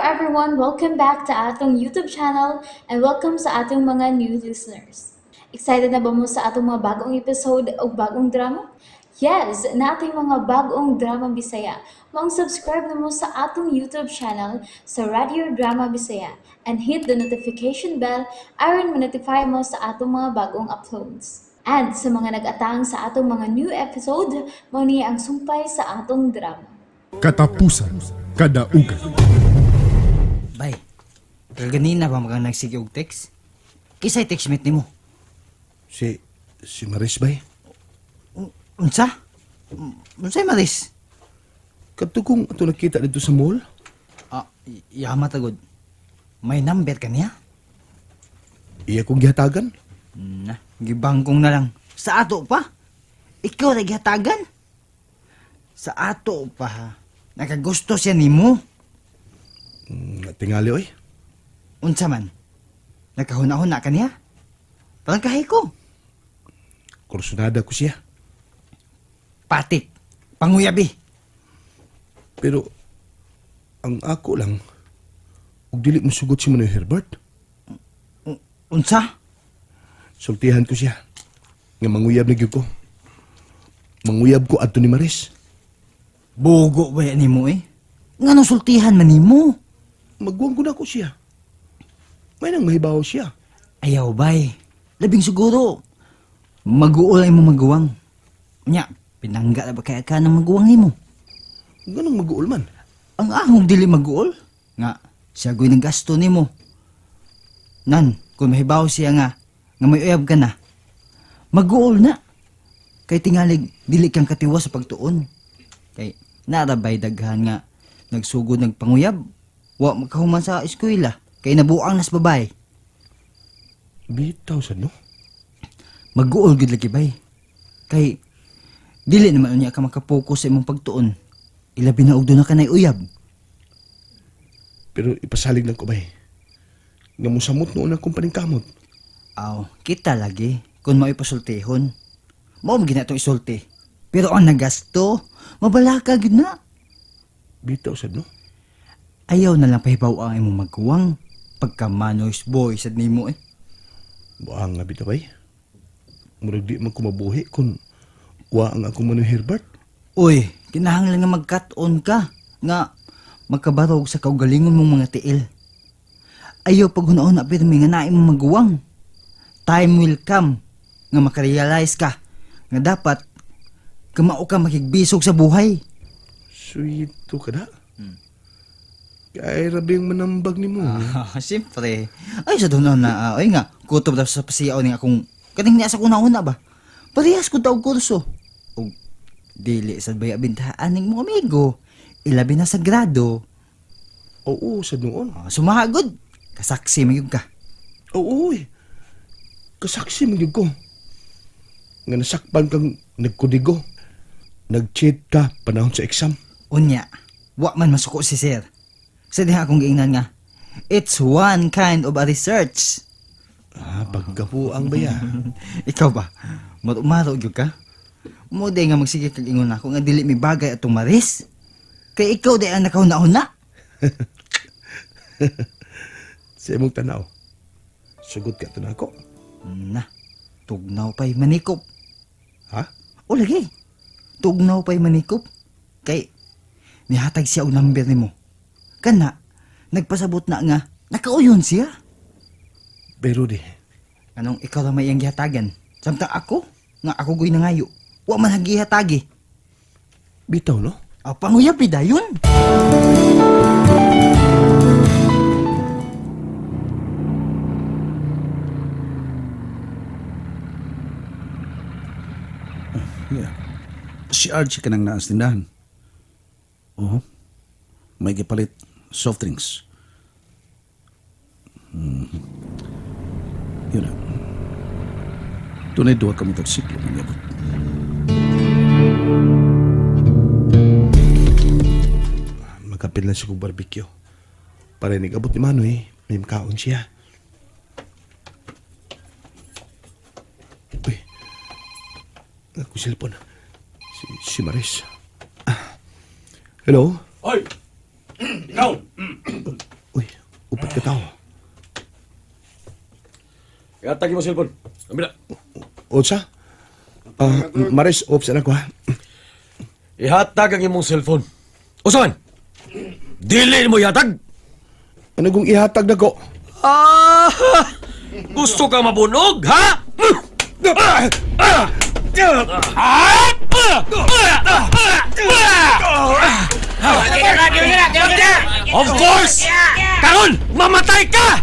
everyone! Welcome back to atong YouTube channel and welcome sa atong mga new listeners. Excited na ba mo sa atong mga bagong episode o bagong drama? Yes, nating mga bagong drama Bisaya. Maong subscribe na mo sa atong YouTube channel sa Radio Drama Bisaya and hit the notification bell aron ma-notify mo sa atong mga bagong uploads. And sa mga nag-atang sa atong mga new episode, mao ni ang sumpay sa atong drama. Katapusan Kadaugan. Bay, kaganina pa magang nagsige og text? Kisay text mate nimo? Si Maris bay? Unsa? Unsay Maris? Kadto kong ato nakita dito sa mall? Ah, yama tagod. May number ka niya? Iya kong gihatagan. Na, gibangkong na lang. Sa ato pa? Ikaw ra gihatagan? Sa ato pa ha? Nakagusto siya nimo? Tingali oy. Unsa man? Nakahuna-huna ka niya? Parang kahi ko. Kursunada ko siya. Patik. Panguyabi. Pero ang ako lang ug dili mo sugot si Manoy Herbert. Unsa? Sultihan ko siya. Nga manguyab na gyud ko. Manguyab ko adto ni Maris. Bugo ba yan nimo eh? Nganong sultihan man nimo? Magwang ko na ko siya. May nang mahibaw siya. Ayaw, bay. Labing siguro. Mag-uulay mo maguwang. Nya, pinangga na ba kaya ka ng maguwang nimo? Ganong mag-uul man. Ang ahong dili mag-uol. Nga, siya goy ng gasto nimo. Nan, kung mahibaw siya nga, nga may uyab ka na, mag-uol na. Kay tingalig, dili kang katiwa sa pagtuon. Kay, narabay daghan nga, nagsugod nagpanguyab, wa makahuman sa eskwela, kay nabuang nas babay. Bitaw sad no. Mag-uol gud lagi bay. Kay dili naman unya ka makapokus sa imong pagtuon. Ilabi na og doon na kanay uyab. Pero ipasalig lang ko bay. Nga mosamot noon akong paningkamot. Aw, kita lagi kung mao'y pasultihon. Mao man gina itong isulti. Pero ang nagasto, mabalaka gud na. Bitaw sad no. Ayaw na lang pahibaw ang imong maguwang. Pagka manoys boy sad nimo eh. Buang nga bitaw bay. Murag di man ko mabuhi kung wa ang akong Manoy Herbert. Uy, kinahanglan nga mag-cut-on ka nga magkabarog sa kaugalingon mong mga tiil. Ayaw pag na pirmi nga naay mong maguwang. Time will come nga makarealize ka nga dapat kamao ka makigbisog sa buhay. Sweeto ka na. Kay rabing manambag ni mo. Ah, siyempre. Ay, sa doon na, ay nga, kutob daw sa pasiyaw ni akong, kaning niya sa kuna-una ba? Parehas ko taog kurso. O, dili sa baya bintahan ning mga amigo. Ilabi na sa grado. Oo, sad noon. Ah, sumahagod. Kasaksi magyud ka. Oo, eh. Kasaksi man gyud ko. Nga nasakpan kang nagkudigo. Nag-cheat ka panahon sa exam. Unya, wa man masuko si sir. Sa diha akong giingnan nga, it's one kind of a research. Ah, pagkapuang ba ya? Ikaw ba? Marumaro gyud ka? Mo day nga magsige kag ingon nako nga dili mi bagay atong Maris. Kay ikaw day ang nakahuna-huna. Sa imong tanaw. Sugot ka to na ako. Na, tugnaw pa'y manikop. Ha? O lagi, tugnaw pa'y manikop. Kay, nihatag siya og number nimo. Kana, nagpasabot na nga, nakauyon siya. Pero di, Anong ikaw ra may iyang gihatagan? Samtang ako, nga ako goy nangayo. Wa man ang gihatagi. Bitaw no? Aw, panguyab dayon. Yeah. Si Archie ka nang naas tindahan. Oo. May gipalit soft drinks. Yun na. Tunay duha ka motorsiklo mangyabot. Magkapil lang siya kong barbecue. Para nag-abot ni Manoy, may makaon siya. Uy, ako cellphone. Si Maris. Ah. Hello? Hoy! Ikaw! Kataw. Ihatag mo cellphone. Ambil na. Unsa? Ah, Maris, ops anak ko ha. Ihatag ang imong cellphone. Usaman? Dili mo ihatag. Ano kung ihatag na ko? Ah! Gusto ka mabunog, ha? Of course! Karon, mamatay ka!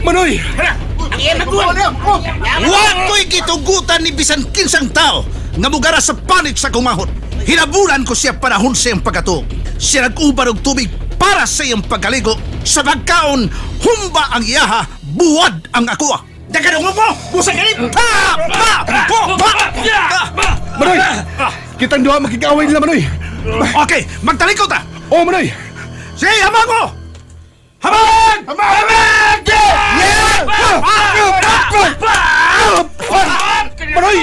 Manoy! Wa ko'y gitugutan ni bisan kinsang tao nga mugara sa panit sa kumahot. Hinabulan ko siya panahon sa iyang pagkatuog. Siya nag-ubar og tubig para sa iyang pagkaligo. Sa pagkaon, humba ang iyaha, buwad ang akoa. Daganong mo! Busa ka rin! Pa! Pa! Po! Pa! Ah! Manoy! Kitang duha makikaway nila, Manoy! Okay, magtalikod ta! Oh, Manoy! Sige, hamang mo! Hamang! Hamang! Yeah! Manoy!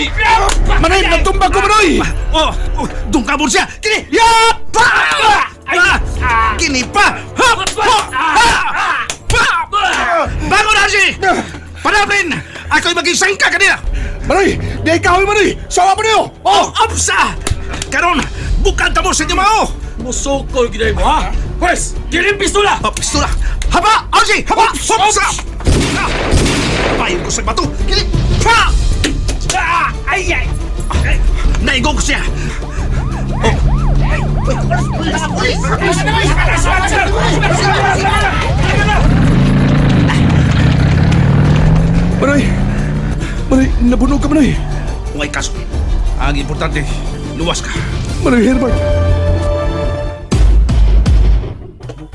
Manoy, natumba ko, Manoy! Oh, oh, dungkabon siya. Kini, ya, pa! Ah, kini pa. Ha, ha, ha, pa! Bago na si. Panablin, ako'y maging sangka kanila. Manoy! Di kahoy, Manoy! Sawa mo niyo! Oh, opsa! Karon, bukan tamo sa inyo mao. Musukol gid mo, ha? Pwes, kirim pistola! Oh, pistola. Haba, Archie, haba, opsa! Ah, Payon ko sa bato. Kini, pa! Ah, ay, ay! Naigo ko siya. Manoy! Manoy, nabunog ka, Manoy! May kaso. Ang importante, luwas ka. Manoy Herbert!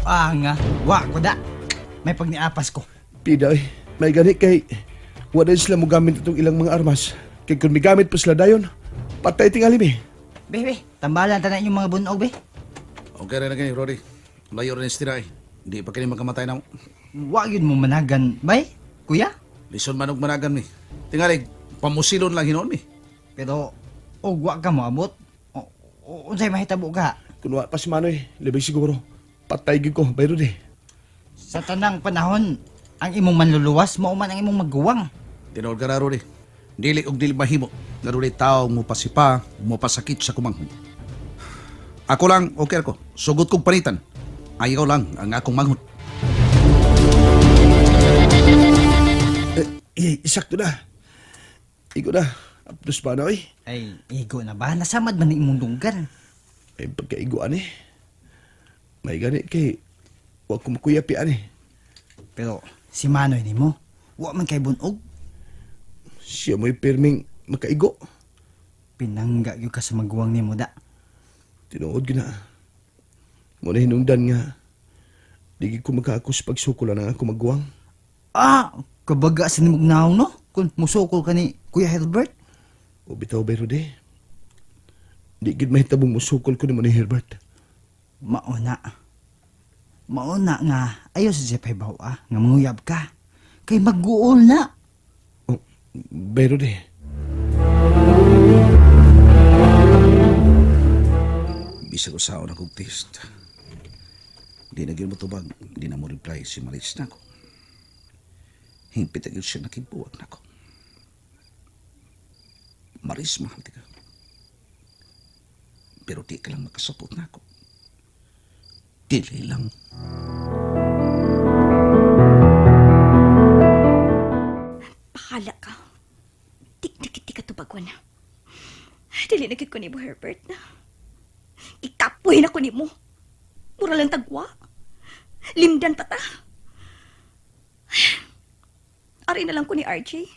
Ah nga, wa ko da. May pagniapas ko. Pida, eh. May gani kay wala sila mo gamit itong ilang mga armas. Kay kung migamit pa sila dayon, patay tingali mi. Be, be, tambalan tanan inyong mga bunog, be. Okay rin na kini, Rory. Layo rin si Tiray. Hindi pa kini magkamatay na mo. Wa yun mo managan, bay, kuya. Lison man og managan mi. Tingali, pamusilon lang hinoon mi. Pero, og wa ka mo abot. Unsay mahitabo ka? Kung wa pa si Manoy, libay siguro. Patay gyud ko, bayro di. Sa tanang panahon, ang imong manluluwas, mao man ang imong maguwang. Tinuod ka na, Rory. Dili og dili mahimo. Nga Rory, tao mo pasipa, mo pasakit sa kumanghon. Ako lang, okay ako. Sugot kong panitan. Ayaw lang ang akong manghod. Eh, isakto na. Igo na. Apdos pa na, oy. Ay, igo na ba? Nasamad man ni imong dunggan. May pagkaiguan eh. May gani kay wa ko makuyapi ani. Pero, si Manoy nimo, wa man kay bunog. Siya mo'y pirming makaigo. Pinangga gyud ka sa maguwang nimo da. Tinuod gyud na. Mo na hinungdan nga. Di gyud ko makaakos pagsukulan ang ako maguwang. Ah, kabaga sa nimog naong no? Kung musukol ka ni Kuya Herbert. O bitaw ba Rudy? Di gid mahitabong musukol ko nimo ni Herbert. Mauna. Mauna nga, ayaw sa Jeff Hibaw ah, nga manguyab ka. Kay mag-uol na. Oh, bay Rudy. Bisag usaon akong test. Di na gyud mo tubag, di na mo reply si Maris nako. Hingpit na gyud siya nakibuwag nako. Maris, mahal ti ka. Pero di ka lang makasapot nako. Dili lang. Bahala ka. Tik-tik ka tubagwan na. Dili na gid ko nimo, Herbert. Ikapoy na ko nimo. Mura lang tagwa. Limdan pa ta. Ari na lang ko ni RJ.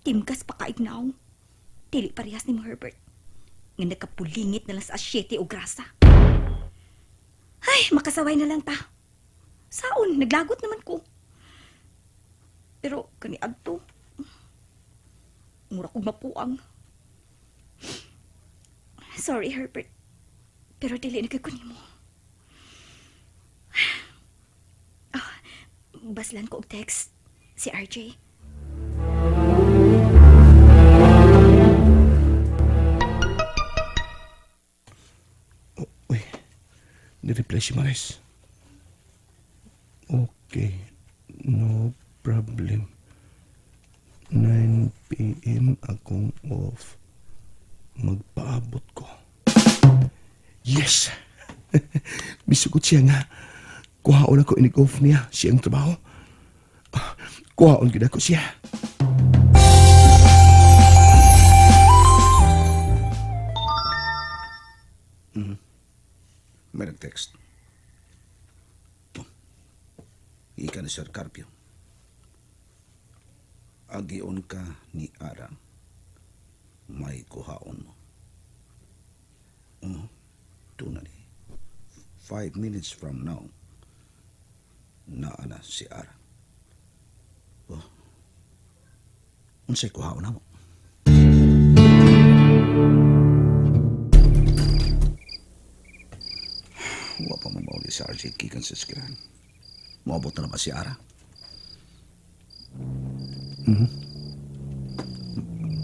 Timgas pa kaignaw. Dili parehas nimo, Herbert. Nga nagkapulingit na lang sa asyete o grasa. Ay, makasaway na lang ta. Saon, naglagot naman ko. Pero kani adto. Mura kog mapuang. Sorry, Herbert. Pero dili na kay ko nimo. Ah, baslan ko og text si RJ. Uy. Ni-reply si Maris. Okay, no problem. 9 p.m. akong off. Magpaabot ko. Yes! Misugot siya nga. Kuhaon ako inig-off niya siyang trabaho. Ah, kuhaon gid ako siya. May nag-text. Oh. Ika ni Sir Carpio. Agion ka ni Ara. May kuhaon mo. Oh, tuna ni. 5 minutes from now, naa na si Ara. Oh. Unsay kuhaon na mo? Wa pa man mauli si RJ gikan sa eskwelahan. Moabot na naman si Ara.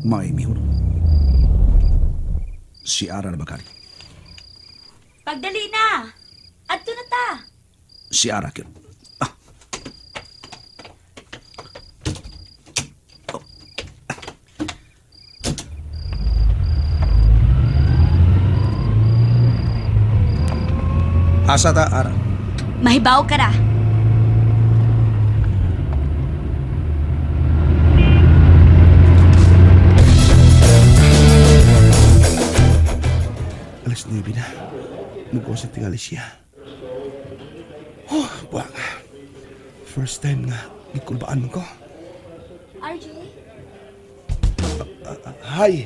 May mihon. Si Ara na bakari. Pagdali na! Adto na ta! Si Ara kyun. Ah. Oh. Asa ta, Ara? Mahibaw ka ra. Alas 9 na. Mugawas na tingali siya. Oh, buwang. First time nga, gikulbaan mo ko. RJ? Hi!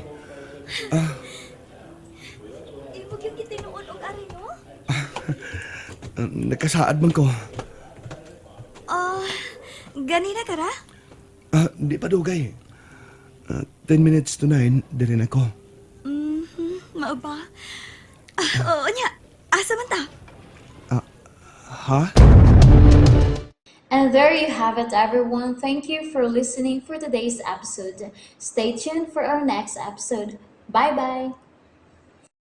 Ibog yung kitinuon og ari, no? Nagkasaad man ko. Ah, ganina ka ra? Ah, di pa dugay. 8:50, diri na ko. Mao ba? Ah, oo nya. Asa man ta? Ha? And there you have it, everyone. Thank you for listening for today's episode. Stay tuned for our next episode. Bye bye.